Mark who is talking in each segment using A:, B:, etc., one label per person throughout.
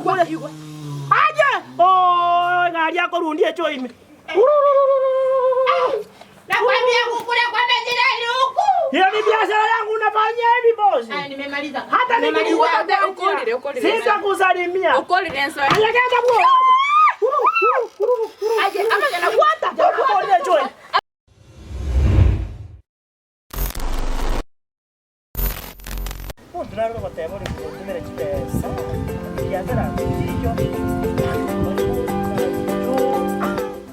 A: bakure. Aye! Oo, egari akorundia echo ime. Ururururururu.
B: Nakwambia kukula kwa majirani huku.
A: Hiyo ni biashara yangu unafanya hivi bosi.
B: Aya, nimemaliza.
A: Hata nikikukuta
C: Ukorire, ukorire, ukorire.
A: sitakusalimia.
C: Ukorire enso.
A: Aya genda bwo.
C: Aye, amagena bwata.
A: Ukorire echo ime. Omonto nare ogoteba ore gotumera chibesa, ekiagera chiicho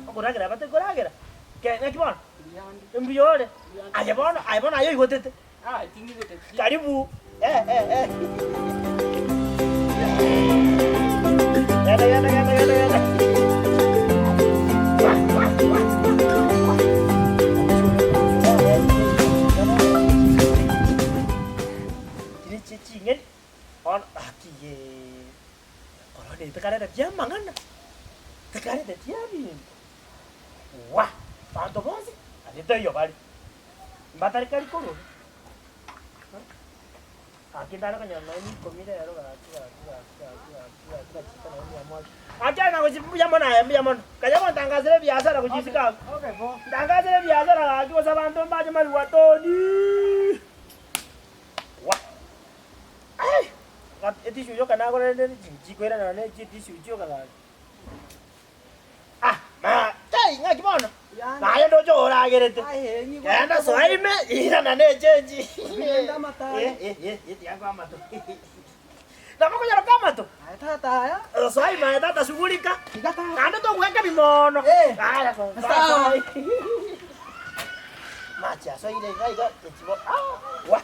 A: okoragera batari koragera, ke naki bono? Mbuya ore? Aye bono aye bono aye oigotete? Karibu eh eh eh. Genda genda genda genda genda. Wa wa wa wa. Chire chie ching'eni bono gaki yee, korona eye tekareta amang'ana, tekareta ebinto, wah! Abanto bonsi ase taiyo bare, mbatari kari korwa. Gaki ntare konyora nonya na ikomi rero gaki gaki gaki gaki gaki gaki gachika nonya mia moja. Gaki aye nagochi mbuya mono aye mbuya mono. Karia gontangasera ebiasara gochia isiko abwo. Ntangasere ebiasara gaki gose abanto mbache mariwatoni. Wah! Ai! Gaki etissue yoka nagorerete chikoirana ne chitissue chioka gaki. Ah, ma, tai, ng'aki bono? Naye ndoche oragerete. Genda soa ime, irana ne echenji. Eh, eh, eh, eh, tiga nkoe amato. Nabo okonyora koa amato? Soa ime aye tata shughulika. Naende togoaka bi mono. Aya, soa, soa. Mache asoire iga iga, echibo, ah, wah.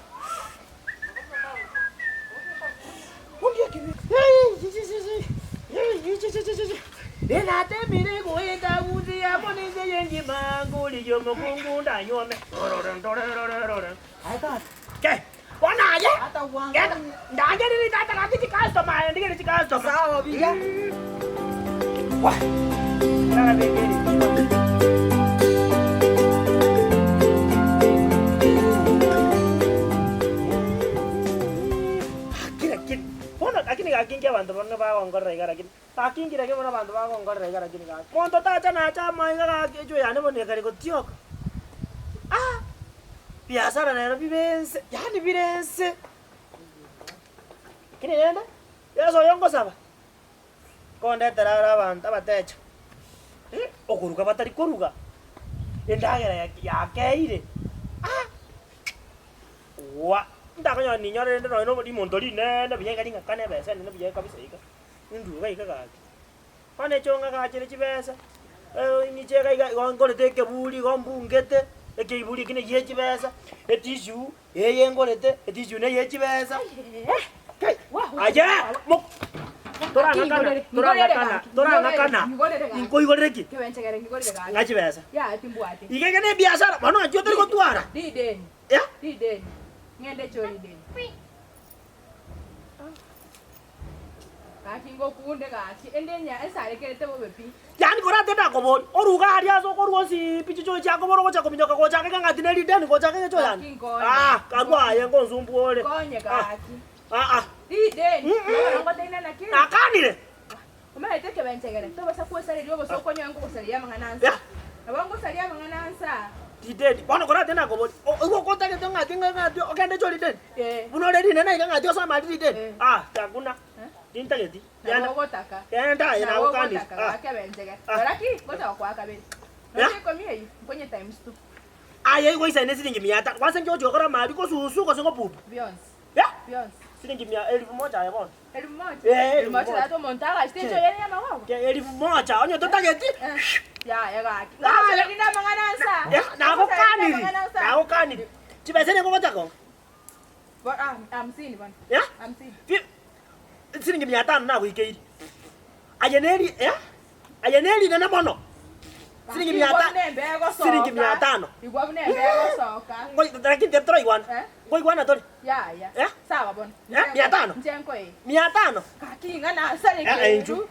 A: Natemire goeta gusii amo nense y'engima, nkorigia omokungu ndanyuome. Ke, bono aye, genda, ndangerere tata gaki chicustomer aye, ndigere chicustomer. Wah, nabeke ereti. Kira ki bono lakini gaki inki abanto bano bagonkorera iga lakini gaki inki lakini bono abanto bagonkorera iga lakini gaki monto tacha nacha amaiga gaki echwe yane bono ekare gotioka ah biasara rero bibe ense yaani bire ense lakini rende Yeso oyo nkosaba Kondetera are abanto abatecha, okoruga batari koruga, endagera yakeire, ah! Wa! Ntakonyora ninyore rende nonye na rimonto rinene buya iga ring'akane ebesa enene buya kabisa iga, ninduga iga gaki. Bono echo ng'agachere chibesa, inche iga iga igo nkorete ekeburi igo mbungete, ekeiburi eke neye chibesa, etissue. Eye ngorete etissue neye chibesa. Kai, aye, mo- torang'akana, torang'akana, torang'akana. Inkoigorere ki? Ng'a chibesa. Iga iga ne ebiasara, bono ng'aki otari gotwara? Eh?
C: Gaki ngokunde gaki, ende enya esarekerete bobe pi.
A: Yaani korate nakoboria, oruga aria ase okorwa onsi pi chichoe chiakobora ogocha kominyoka gocha ake ng'a tine rideni gocha ake gechoe yane.
C: Gaki nkonye.
A: Ah, karua aye nkonsumbua ore.
C: Nkonye
A: Ah,
C: gaki.
A: ah, ah.
C: Rideni,
A: Mm-mm.
C: bono ngoteina naki?
A: Nakanire.
C: Omanyete ekebenchegere, tobasa kwesareria obosa okonyoe ngogosaria amang'ana ansa.
A: Yeah.
C: Nabo ngosaria amang'ana ansa.
A: Rideni. Bono korate nakoboria, o- igo okotagete ng'aki ng'a ng'ati ogende echoe rideni?
C: Eh.
A: Buna ore rinene iga ng'ati osome aria rideni?
C: Eh.
A: Ah, takuna.
C: Eh?
A: Tintageti.
C: Nabo
A: Genda.
C: ogotaka.
A: Genda aye
C: Nabo
A: nagokanire.
C: ogotaka
A: Ah.
C: gaki ebenchegere.
A: Ah.
C: Rora ki, ngocha gokoa kabere.
A: Yeah.
C: Nonya ikomi eyio, nkonye times two.
A: Aye igo isaine siringi mia tano. Kwanza inche ochi gokora amari gosusu gose gopupu.
C: Bionsi.
A: Yeah.
C: Bionsi.
A: Siringi mia elifu moja aye bono.
C: Elifu moja.
A: Eh, elifu
C: Elifu moja
A: moja.
C: tata omonto agachete encho yere y'amagogo.
A: Ke elifu moja onye totageti.
C: Eh, Yaya gaki.
A: Ah,
C: Ngosareria na amang'ana ansa.
A: Eh, nagokaniri.
C: Amang'ana ansa.
A: Nagokaniri. Chibesa nigo ogocha konga.
C: Bo- ah, hamsini bono.
A: Yeah.
C: Hamsini.
A: Fi- Siringi mia tano nagoikeiri. Aye neri eh? Aye nerinene mono. Siringi mia
C: Igwa
A: tano.
C: buna embe egosoka.
A: Siringi mia tano.
C: Igwa buna embe egosoka.
A: Ngoi- Lakini toroigwana.
C: Eh?
A: Ngoigwana tore.
C: Yaya.
A: Eh?
C: Sawa bono.
A: Eh, mia tano?
C: Nche nkoe.
A: Mia tano.
C: Gaki ng'a nasare
A: Eh, eh,
C: kendu.
A: inchu.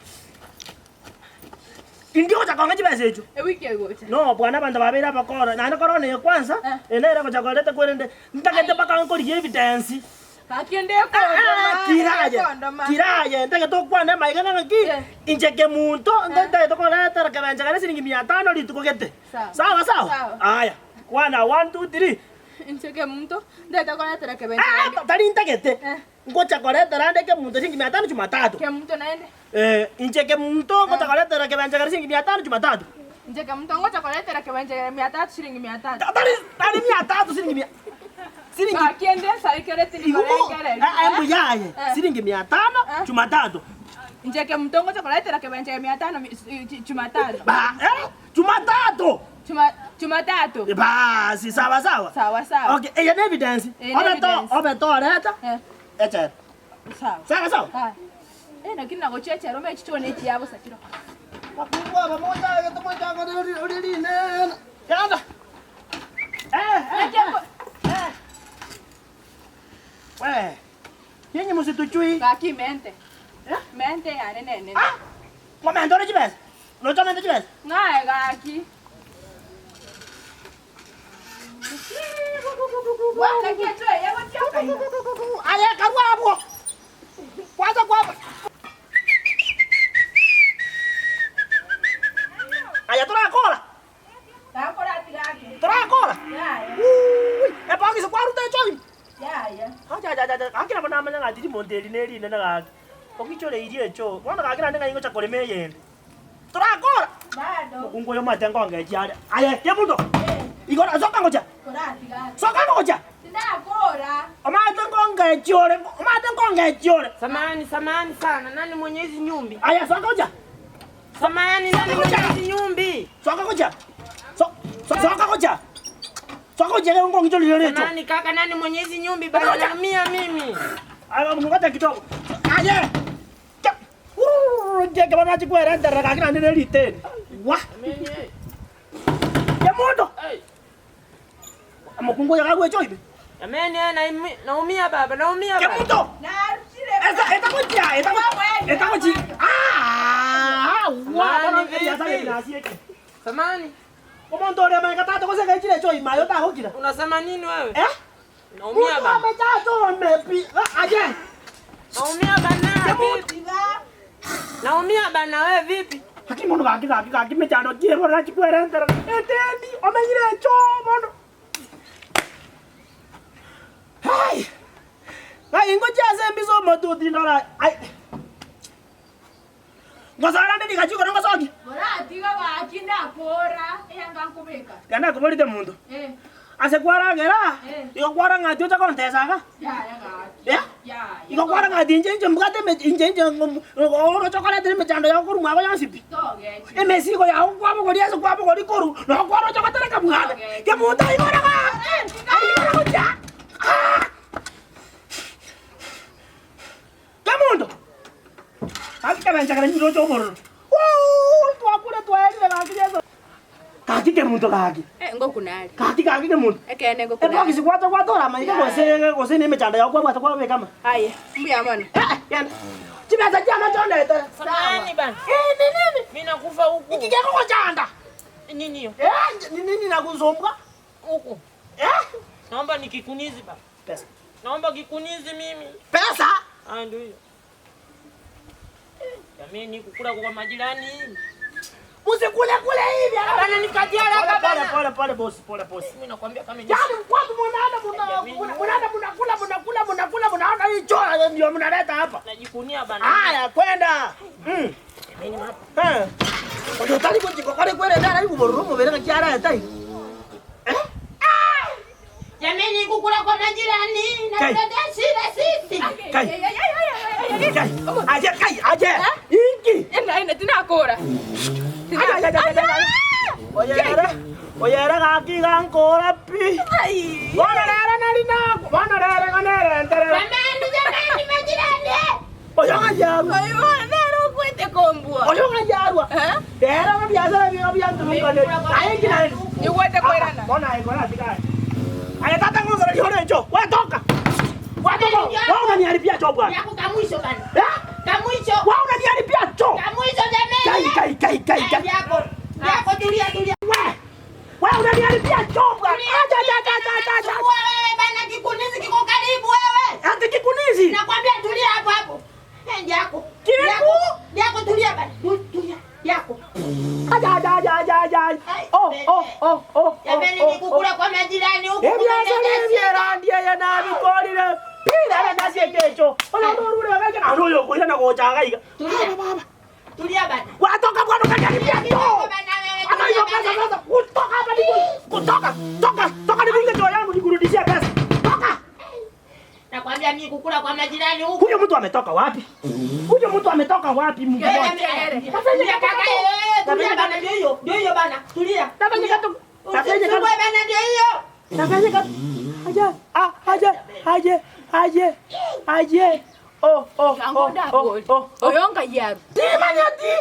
A: Indi ogocha kong'a chibesa echio.
C: Ewiki egocha.
A: No, bwana abanto babeire abakoro, naende korona eye kwanza,
C: Eh.
A: eye nere egocha koreta kwerende, ntagete mpaka nkorigia evidence.
C: Gaki ende ekondoma.
A: Kiraye,
C: Ekondoma.
A: kiraye, ntagete okwane amaiga ng'a ng'aki,
C: Eh.
A: inche kemunto, ntagete koretera kebencha kare siringi mia tano rituko gete.
C: Sawa.
A: Sawa sawa?
C: Sawa.
A: Aya, kwana one, two, three.
C: Inche kemunto, ntagete koretera kebencha
A: Ah,
C: kare.
A: tari ntagete.
C: Eh.
A: Ngocha koretera ande kemunto siringi mia tano Jumatatu.
C: Kemunto naende.
A: Eh, inche kemunto ngocha koretera kebencha kare siringi mia tano Jumatatu.
C: Inche kemunto ngocha koretera kebencha kare mia tatu siringi mia tatu.
A: Tari, tari mia tatu siringi mia siringi
C: Gaki ende nsarikere
A: Igumu,
C: tindikorengereria.
A: eh, eh, mbuya aye.
C: Eh.
A: Siringi mia tano
C: Eh.
A: Jumatatu.
C: Inche kemunto ngocha koretera kebencha kare mia tano Jumatatu.
A: Ba, eh, Jumatatu.
C: Juma Jumatatu.
A: Basi sawa sawa.
C: Sawa sawa.
A: Okay, eye ne evidence.
C: Eye ne
A: Obe to,
C: evidence.
A: obe toreta.
C: Eh,
A: Echere.
C: sawa.
A: Sawa sawa.
C: Haya. Eh, lakini nagochia echero omanye chichoo ne echiya bosa chiro.
A: Bakungu aba mochagete mochagete ori ori rinene. Genda. Eh, eh, eh. We. Nyinyi msituchui.
C: Gaki mente.
A: Eh?
C: Mente yane nene.
A: Ah! Ng'ombe ore chibesa. Nocha mente chibesa.
C: Ng'aye gaki. Bwana kiacho yagochia kaina.
A: Aye karwa abwo. Kwanza kwaba. Aya torakora.
C: Gakora atigake.
A: Torakora.
C: Yaya.
A: Ui, epokisi kwaruta echoima.
C: Yaya.
A: Acha acha acha akira bono amanya ng'a tiri monto eri ne rinene gaki. Okichore iria echo. Bono gaki naende ng'ai ngocha korema eyende. Torakora.
C: Bado.
A: Omokungu oyo omanyete nkongechi are. Aye, kemunto. Igoro soka ngocha.
C: Kora atigake.
A: Soka ngocha.
C: Tindakora.
A: Omanyete nkongechi ore. Omanyete nkongechi ore.
B: Samahani, samahani sana. Nani mwenye hizi nyumbi?
A: Aya, soka ngocha.
B: Samahani, nani mwenye hizi nyumbi?
A: Soka ngocha. So, so, soka ngocha. Soka ngocha ngongicho lile echo.
B: Samahani kaka, nani mwenye hizi nyumbi? Bana naumia mimi.
A: Aya, ngoja kidogo. Aye. Ururu, bana chikwera nterera gaki naende ne riteni. Wa.
B: Mimi, eh.
A: Kemunto.
B: Hey.
A: Omokungu oyo gagwecha oibe.
B: Jameni, eh, naumia baba, naumia baba.
A: Kemunto.
C: Narusire.
A: Esa etagochia, etagochia, etagochia. Ah, wa,
B: Samahani,
A: bono ebiasara
B: vipi?
A: ebi nasieke.
B: Samahani,
A: Omonto oria omanye tata gose gaichire echo ime aye otagokira.
B: unasema nini wewe?
A: Eh?
B: Naumia
A: Muntu
B: bana.
A: amechacha omepi. Aje.
B: Naumia bana.
A: Kemunto.
B: Vipi? Naumia bana wewe vipi?
A: Lakini mono gaki gaki gaki mechando chiero nachikwere entera. Etendi omenyire echo mono. Hai. Ngai ngochia ase embiso omotuti ndora. Ai. Ngosara ndi ndikachiko ngosoki.
C: Bora atiga gaki ndakora. Eyanga nkobeka.
A: Genda kuborite muntu.
C: Eh.
A: Ase kwaragera,
C: Eh.
A: igo kwara ng'ati ocha kontesaga.
C: Yaya gaki.
A: Eh?
C: Yaya.
A: Igo kwara ng'ati inche inche mbwate eme- inche inche oroche okoretera emechando yago korwa mwago yonsi pi.
C: Togechi.
A: Emesigo yago kwabogoria ase kwabogoria korwa, noo kwaroche gotereka mwane. Kemunto aigoro gaki! Aigoro gochia! Ah! Kemunto! Gaki kebencha kere nyiroche obororo. Woo! Twakure twaerire gaki Yeso. Gaki kemunto gaki.
C: Eh, ngokunari.
A: Gaki gaki kemunto.
C: Ekene ngokunari.
A: Ebokisi gwacha gwatora amaiga gose gose na emechando yago kwabwata kwabeka ama.
C: Haya, mbuya mono.
A: Eh, genda. Chibesa chiane chondete.
B: Samahani bana.
A: Eh, ni nini?
B: Mimi nakufa huku.
A: Iki kekogochanda.
B: Nini hiyo?
A: Eh, ni nini nakusumbua?
B: Huku.
A: Eh?
B: Naomba nikikunizi baba.
A: Pesa.
B: Naomba kikunizi mimi.
A: Pesa?
B: Ah, ndio hiyo. Jameni, kukula kwa majirani.
A: Usikule kule hivi.
B: Bana nikatia haraka
A: Pole
B: bana.
A: pole pole boss, pole boss.
B: Mimi nakwambia kama ni
A: Yaani watu munaenda muna munaenda munakula munakula munakula munaona hii choo ndio mnaleta hapa.
B: najikunia bana.
A: Haya kwenda.
B: Jameni hapa.
A: Eh. Oyo tari kuchiko kore kwere ndara ikubororo mubere ngakiara etai. Eh?
B: Jameni, kukula kwa majirani
A: Kai.
B: natuletea shida sisi.
A: Kai. Kai. Aje kai aje. Inki.
C: Enda enda tinakora.
A: Aje aje aje. aje. Oyere. Oyere gaki gankora pi.
C: Ai.
A: Bono rero nari nako. Bono rero ganere enterere.
B: Jameni, jameni majirani.
A: Oyo ngayarwa.
C: Ai, bona nero kwete kombua.
A: Oyo ngayarwa.
C: Eh?
A: Rero biasara biga byanturungane. Aye kinani.
C: Niwete koirana.
A: Mbona haikora tikae? Aya tata ngozara lione hicho. Wewe toka. Wewe toka. Wewe unaniharibia choo bwana.
B: Yako kamwisho bana.
A: Eh?
B: Kamwisho.
A: Wewe unaniharibia choo.
B: Kamwisho
A: Kai
B: jameni.
A: kai kai kai kai.
B: Yako. Yako tulia tulia.
A: Wewe. Wewe unaniharibia choo bwana. Acha acha acha acha acha.
B: Chukua wewe bana, kikunizi kiko karibu wewe.
A: Ati kiku Oh, oh, oh, oh, oh,
B: Jamani,
A: oh, oh.
B: nikukula kwa majirani huku
A: Ebiasara
B: kumeleta shida.
A: ebyerandi eye nabikorire pi nare nasieke echo oyo norure gake naende oyo okoirana gocha iga iga.
B: Tulia. Tulia bana.
A: Watoka bwana ukakaribia
B: Tulia
A: choo.
B: bana wewe,
A: Hata hizo
B: tulia
A: pesa
B: bana.
A: sasa kutoka hapa niku kutoka toka toka nipige choo yangu nikurudishie pesa. Toka.
B: Nakwambia mimi kukula kwa majirani huku.
A: Huyo mtu ametoka wapi? Huyo mtu ametoka wapi Mungu
B: Wewe,
A: wangu?
B: tulia. Tulia kaka, eh, tulia bana, ndio hiyo. Ndio hiyo bana. Tulia.
A: Nafanya katu. Nafanya
B: Usisumbue
A: katu.
B: bana, ndio hiyo.
A: Nafanya katu. Aje, ah, aje, aje, aje, aje. Oh, oh, oh, oh, oh.
C: Oyonga yaru.
A: Timanyati.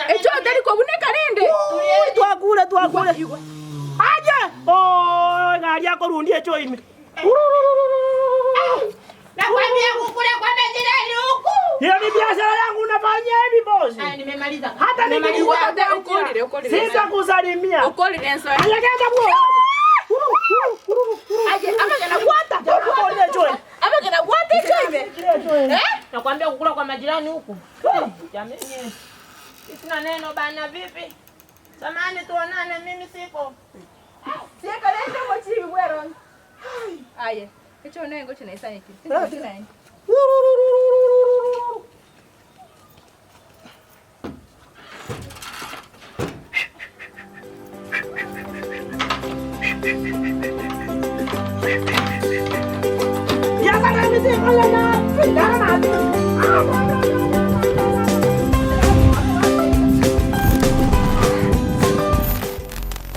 C: Echo otari kobuneka rende.
A: Ui, twakure twakure. Aje. Oh, ngari yako rundie choo ime.
B: Nakwambia kukula kwa majirani huku.
A: Hiyo ni biashara yangu unafanya hivi bosi.
B: Aya, nimemaliza.
A: Hata
B: Nimemaliza.
A: nikikuta
C: Ukorire, ukorire.
A: Sitakusalimia.
C: Ukorire enso.
A: Ayagenda bwo.
C: Aje amagana gwata.
A: Ukorire choo.
C: Amagana gwata echo ime. Eh?
B: Nakwambia kukula kwa majirani huku. Jamani. Sina neno bana, vipi? Samahani, tuonane, mimi siko.
C: Sieka rende mochibi bweron. Aye. Echo nengo chinaisani ki. Chinaisani.
A: Biashara mimi siko na. Ndana na.